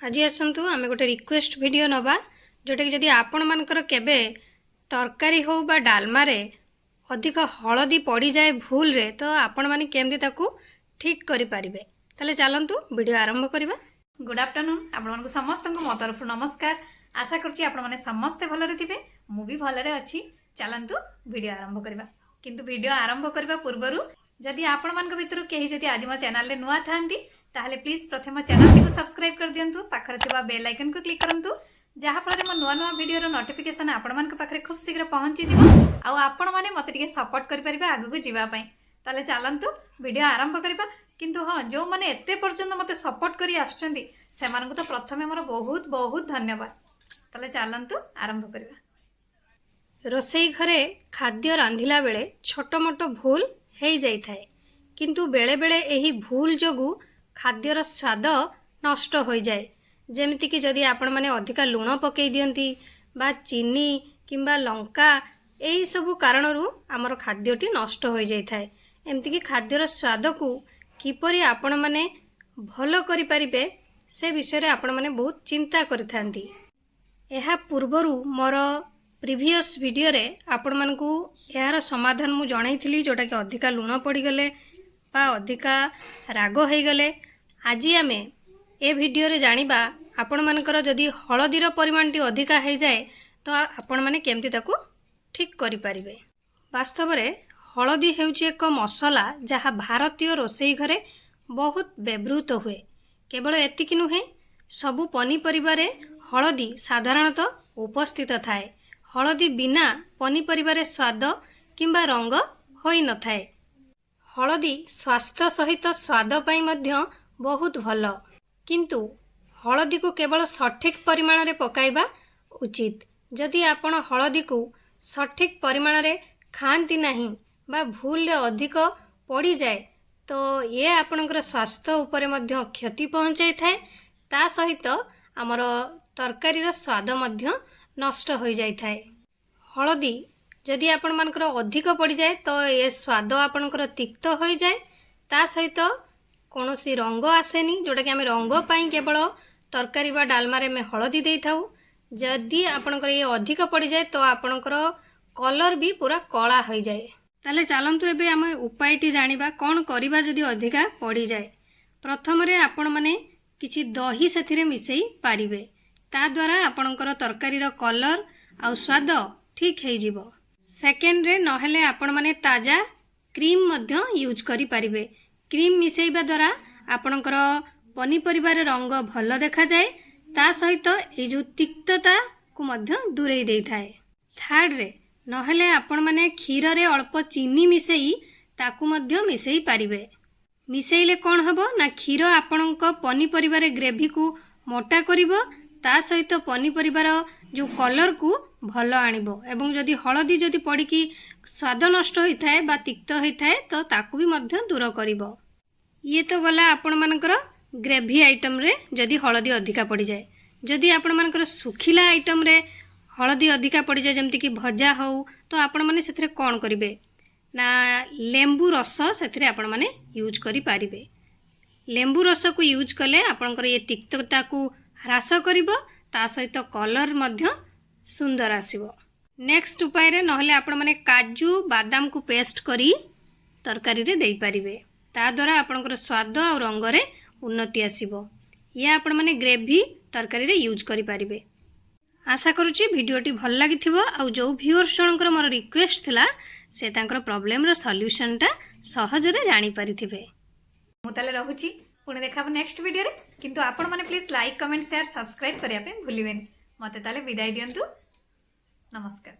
ଆଜି ଆସନ୍ତୁ ଆମେ ଗୋଟେ ରିକ୍ୱେଷ୍ଟ ଭିଡ଼ିଓ ନେବା, ଯେଉଁଟାକି ଯଦି ଆପଣମାନଙ୍କର କେବେ ତରକାରୀ ହେଉ ବା ଡାଲମାରେ ଅଧିକ ହଳଦୀ ପଡ଼ିଯାଏ ଭୁଲରେ, ତ ଆପଣମାନେ କେମିତି ତାକୁ ଠିକ୍ କରିପାରିବେ। ତାହେଲେ ଚାଲନ୍ତୁ, ଭିଡ଼ିଓ ଆରମ୍ଭ କରିବା। Good afternoon. ଆପଣମାନଙ୍କୁ ସମସ୍ତଙ୍କୁ ମୋ ତରଫରୁ ନମସ୍କାର। ଆଶା କରୁଛି ଆପଣମାନେ ସମସ୍ତେ ଭଲରେ ଥିବେ। ମୁଁ ବି ଭଲରେ ଅଛି। ଚାଲନ୍ତୁ, ଭିଡ଼ିଓ ଆରମ୍ଭ କରିବା। କିନ୍ତୁ ଭିଡ଼ିଓ ଆରମ୍ଭ କରିବା ପୂର୍ବରୁ ଯଦି ଆପଣମାନଙ୍କ ଭିତରୁ କେହି ଯଦି ଆଜି ମୋ ଚ୍ୟାନେଲରେ ନୂଆ ଥାନ୍ତି, ତାହେଲେ ପ୍ଲିଜ୍ ପ୍ରଥମେ ମୋ ଚ୍ୟାନେଲଟିକୁ ସବସ୍କ୍ରାଇବ୍ କରିଦିଅନ୍ତୁ। ପାଖରେ ଥିବା ବେଲ୍ ଆଇକନ୍କୁ କ୍ଲିକ୍ କରନ୍ତୁ, ଯାହାଫଳରେ ମୋ ନୂଆ ନୂଆ ଭିଡ଼ିଓର ନୋଟିଫିକେସନ୍ ଆପଣମାନଙ୍କ ପାଖରେ ଖୁବ୍ ଶୀଘ୍ର ପହଞ୍ଚିଯିବ ଆଉ ଆପଣମାନେ ମୋତେ ଟିକେ ସପୋର୍ଟ କରିପାରିବେ ଆଗକୁ ଯିବା ପାଇଁ। ତାହେଲେ ଚାଲନ୍ତୁ, ଭିଡ଼ିଓ ଆରମ୍ଭ କରିବା। କିନ୍ତୁ ହଁ, ଯେଉଁମାନେ ଏତେ ପର୍ଯ୍ୟନ୍ତ ମୋତେ ସପୋର୍ଟ କରି ଆସୁଛନ୍ତି, ସେମାନଙ୍କୁ ତ ପ୍ରଥମେ ମୋର ବହୁତ ବହୁତ ଧନ୍ୟବାଦ। ତାହେଲେ ଚାଲନ୍ତୁ, ଆରମ୍ଭ କରିବା। ରୋଷେଇ ଘରେ ଖାଦ୍ୟ ରାନ୍ଧିଲା ବେଳେ ଛୋଟ ମୋଟ ଭୁଲ ହେଇଯାଇଥାଏ। କିନ୍ତୁ ବେଳେବେଳେ ଏହି ଭୁଲ ଯୋଗୁଁ ଖାଦ୍ୟର ସ୍ୱାଦ ନଷ୍ଟ ହୋଇଯାଏ। ଯେମିତିକି ଯଦି ଆପଣମାନେ ଅଧିକା ଲୁଣ ପକାଇ ଦିଅନ୍ତି ବା ଚିନି କିମ୍ବା ଲଙ୍କା, ଏହିସବୁ କାରଣରୁ ଆମର ଖାଦ୍ୟଟି ନଷ୍ଟ ହୋଇଯାଇଥାଏ। ଏମିତିକି ଖାଦ୍ୟର ସ୍ୱାଦକୁ କିପରି ଆପଣମାନେ ଭଲ କରିପାରିବେ, ସେ ବିଷୟରେ ଆପଣମାନେ ବହୁତ ଚିନ୍ତା କରିଥାନ୍ତି। ଏହା ପୂର୍ବରୁ ମୋର ପ୍ରିଭିୟସ୍ ଭିଡ଼ିଓରେ ଆପଣମାନଙ୍କୁ ଏହାର ସମାଧାନ ମୁଁ ଜଣାଇଥିଲି, ଯେଉଁଟାକି ଅଧିକା ଲୁଣ ପଡ଼ିଗଲେ ବା ଅଧିକା ରାଗ ହେଇଗଲେ। ଆଜି ଆମେ ଏ ଭିଡ଼ିଓରେ ଜାଣିବା, ଆପଣମାନଙ୍କର ଯଦି ହଳଦୀର ପରିମାଣଟି ଅଧିକା ହେଇଯାଏ, ତ ଆପଣମାନେ କେମିତି ତାକୁ ଠିକ୍ କରିପାରିବେ। ବାସ୍ତବରେ ହଳଦୀ ହେଉଛି ଏକ ମସଲା, ଯାହା ଭାରତୀୟ ରୋଷେଇ ଘରେ ବହୁତ ବ୍ୟବହୃତ ହୁଏ। କେବଳ ଏତିକି ନୁହେଁ, ସବୁ ପନିପରିବାରେ ହଳଦୀ ସାଧାରଣତଃ ଉପସ୍ଥିତ ଥାଏ। ହଳଦୀ ବିନା ପନିପରିବାରେ ସ୍ୱାଦ କିମ୍ବା ରଙ୍ଗ ହୋଇନଥାଏ। ହଳଦୀ ସ୍ୱାସ୍ଥ୍ୟ ସହିତ ସ୍ୱାଦ ପାଇଁ ମଧ୍ୟ ବହୁତ ଭଲ। କିନ୍ତୁ ହଳଦୀକୁ କେବଳ ସଠିକ୍ ପରିମାଣରେ ପକାଇବା ଉଚିତ। ଯଦି ଆପଣ ହଳଦୀକୁ ସଠିକ୍ ପରିମାଣରେ ଖାଆନ୍ତି ନାହିଁ ବା ଭୁଲରେ ଅଧିକ ପଡ଼ିଯାଏ, ତ ଇଏ ଆପଣଙ୍କର ସ୍ୱାସ୍ଥ୍ୟ ଉପରେ ମଧ୍ୟ କ୍ଷତି ପହଞ୍ଚାଇଥାଏ। ତା ସହିତ ଆମର ତରକାରୀର ସ୍ୱାଦ ମଧ୍ୟ ନଷ୍ଟ ହୋଇଯାଇଥାଏ। ହଳଦୀ ଯଦି ଆପଣମାନଙ୍କର ଅଧିକ ପଡ଼ିଯାଏ, ତ ଏ ସ୍ୱାଦ ଆପଣଙ୍କର ତିକ୍ତ ହୋଇଯାଏ। ତା ସହିତ କୌଣସି ରଙ୍ଗ ଆସେନି, ଯେଉଁଟାକି ଆମେ ରଙ୍ଗ ପାଇଁ କେବଳ ତରକାରୀ ବା ଡାଲମାରେ ଆମେ ହଳଦୀ ଦେଇଥାଉ। ଯଦି ଆପଣଙ୍କର ଇଏ ଅଧିକ ପଡ଼ିଯାଏ, ତ ଆପଣଙ୍କର କଲର୍ ବି ପୁରା କଳା ହୋଇଯାଏ। ତାହେଲେ ଚାଲନ୍ତୁ, ଏବେ ଆମେ ଉପାୟଟି ଜାଣିବା, କ'ଣ କରିବା ଯଦି ଅଧିକା ପଡ଼ିଯାଏ। ପ୍ରଥମରେ ଆପଣମାନେ କିଛି ଦହି ସେଥିରେ ମିଶାଇ ପାରିବେ। ତା ଦ୍ୱାରା ଆପଣଙ୍କର ତରକାରୀର କଲର୍ ଆଉ ସ୍ୱାଦ ଠିକ୍ ହେଇଯିବ। ସେକେଣ୍ଡରେ ନହେଲେ ଆପଣମାନେ ତାଜା କ୍ରିମ୍ ମଧ୍ୟ ୟୁଜ୍ କରିପାରିବେ। କ୍ରିମ୍ ମିଶାଇବା ଦ୍ୱାରା ଆପଣଙ୍କର ପନିପରିବାର ରଙ୍ଗ ଭଲ ଦେଖାଯାଏ, ତା ସହିତ ଏଇ ଯେଉଁ ତିକ୍ତତାକୁ ମଧ୍ୟ ଦୂରେଇ ଦେଇଥାଏ। ଥାର୍ଡ଼ରେ ନହେଲେ ଆପଣମାନେ କ୍ଷୀରରେ ଅଳ୍ପ ଚିନି ମିଶାଇ ତାକୁ ମଧ୍ୟ ମିଶାଇ ପାରିବେ। ମିଶାଇଲେ କ'ଣ ହେବ ନା, କ୍ଷୀର ଆପଣଙ୍କ ପନିପରିବାରେ ଗ୍ରେଭିକୁ ମୋଟା କରିବ, ତା ସହିତ ପନିପରିବାର ଯେଉଁ କଲର୍କୁ ଭଲ ଆଣିବ ଏବଂ ଯଦି ହଳଦୀ ଯଦି ପଡ଼ିକି ସ୍ୱାଦ ନଷ୍ଟ ହୋଇଥାଏ ବା ତିକ୍ତ ହୋଇଥାଏ, ତ ତାକୁ ବି ମଧ୍ୟ ଦୂର କରିବ। ଇଏ ତ ଗଲା ଆପଣମାନଙ୍କର ଗ୍ରେଭି ଆଇଟମ୍ରେ ଯଦି ହଳଦୀ ଅଧିକା ପଡ଼ିଯାଏ। ଯଦି ଆପଣମାନଙ୍କର ଶୁଖିଲା ଆଇଟମ୍ରେ ହଳଦୀ ଅଧିକା ପଡ଼ିଯାଏ, ଯେମିତିକି ଭଜା ହେଉ, ତ ଆପଣମାନେ ସେଥିରେ କ'ଣ କରିବେ ନା, ଲେମ୍ବୁ ରସ ସେଥିରେ ଆପଣମାନେ ୟୁଜ୍ କରିପାରିବେ। ଲେମ୍ବୁ ରସକୁ ୟୁଜ୍ କଲେ ଆପଣଙ୍କର ଏ ତିକ୍ତତାକୁ ହ୍ରାସ କରିବ, ତା ସହିତ କଲର୍ ମଧ୍ୟ ସୁନ୍ଦର ଆସିବ। ନେକ୍ସଟ ଉପାୟରେ ନହେଲେ ଆପଣମାନେ କାଜୁ ବାଦାମକୁ ପେଷ୍ଟ କରି ତରକାରୀରେ ଦେଇପାରିବେ। ତା ଦ୍ୱାରା ଆପଣଙ୍କର ସ୍ୱାଦ ଆଉ ରଙ୍ଗରେ ଉନ୍ନତି ଆସିବ। ଇଏ ଆପଣମାନେ ଗ୍ରେଭି ତରକାରୀରେ ୟୁଜ୍ କରିପାରିବେ। ଆଶା କରୁଛି ଭିଡ଼ିଓଟି ଭଲ ଲାଗିଥିବ ଆଉ ଯେଉଁ ଭିଉଅର୍ସ ଜଣଙ୍କର ମୋର ରିକ୍ୱେଷ୍ଟ ଥିଲା, ସେ ତାଙ୍କର ପ୍ରୋବ୍ଲେମର ସଲ୍ୟୁସନଟା ସହଜରେ ଜାଣିପାରିଥିବେ। ମୁଁ ତାହେଲେ ରହୁଛି। ପୁଣି ଦେଖା ହେବ ନେକ୍ସଟ ଭିଡ଼ିଓରେ। କିନ୍ତୁ ଆପଣମାନେ please like, comment, share, subscribe କରିବା ପାଇଁ ଭୁଲିବେନି। ମୋତେ ତାହେଲେ ବିଦାୟ ଦିଅନ୍ତୁ। ନମସ୍କାର।